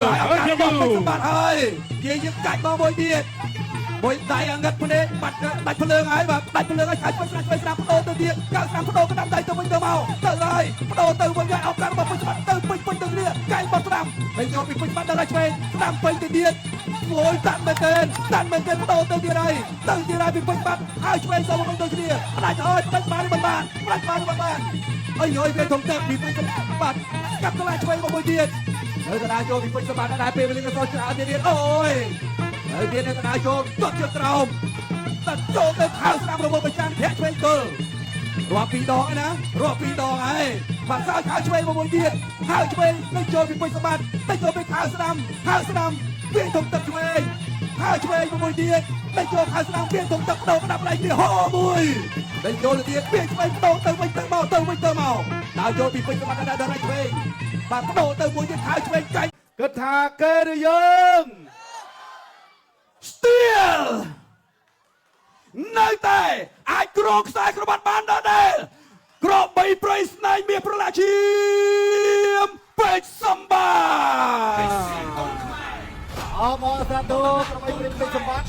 ហើយឱកាសរបស់ពេជ្រសម្បត្តិហើយយាយយើងកាច់មកមួយទៀតមួយដៃអង្កត់ភ្នែកបាត់ដាច់ភ្លើងហើយបាទដាច់ភ្លើងហើយកាច់ពេជ្រស្រាច់ពេជ្រស្រាបដូរទៅទៀតកៅស្រាបដូរក្តាំដៃទៅវិញទៅមកទៅហើយបដូរទៅវិញហើយឱកាសរបស់ពេជ្រសម្បត្តិទៅពេញពេញទៅគ្នាកែងបត់ស្ដាំហើយយកពីពេជ្រសម្បត្តិដល់ឆ្វេងស្ដាំពេញទៅទៀតអូយតាន់មែនទេតាន់មែនទេបដូរទៅទៀតហើយទៅទៀតហើយពីពេជ្រសម្បត្តិហើយឆ្វេងសងមកវិញទៅគ្នាផ្ដាច់ហើយផ្ដាច់បានមិនបានផ្ដាច់បានមិនបានអីយយវាធំទឹកពីពេជ្រសម្បត្តិកាប់កន្លែងឆ្វេងមកមួយទៀត នៅកណ្ដាលចូលពីពេជ្រសម្បត្តិដែរពេលវេលាក៏សល់ច្រើនទៀតទៀតអូយនៅទៀតនៅកណ្ដាលចូលទាត់ជើងក្រោមតាត់ចូលទៅខៅស្ដាំរបស់ប្រចាំធាក់ឆ្វេងទល់រាប់ពីរដងឯណារាប់ពីរដងហើយបាទសើខៅឆ្វេងមកមួយទៀតខៅឆ្វេងនឹងចូលពីពេជ្រសម្បត្តិទៅចូលពីខៅស្ដាំខៅស្ដាំវាយធំទឹកឆ្វេងខៅឆ្វេងមកមួយទៀតទៅចូលខៅស្ដាំវាយធំទឹកដោក្តាប់ដៃគ្នាហោមួយទៅចូលទៅទៀតវាយឆ្វេងដោទៅវិញទៅមកទៅវិញទៅមកដើរចូលពីពេជ្រសម្បត្តិដល់ដល់ឆ្វេងបាទដោទៅមួយទៀតខៅឆ្វេងកាញ់ គិតថាគេឬយើង Still នៅតែអាចក្រងខ្សែក្របាត់បានដដែលក្របបីប្រៃស្នែងមាសប្រឡាឈាមពេជ្រសម្បត្តិ អបអរសាទរក្របីព្រិនពេជ្រសម្បត្តិ។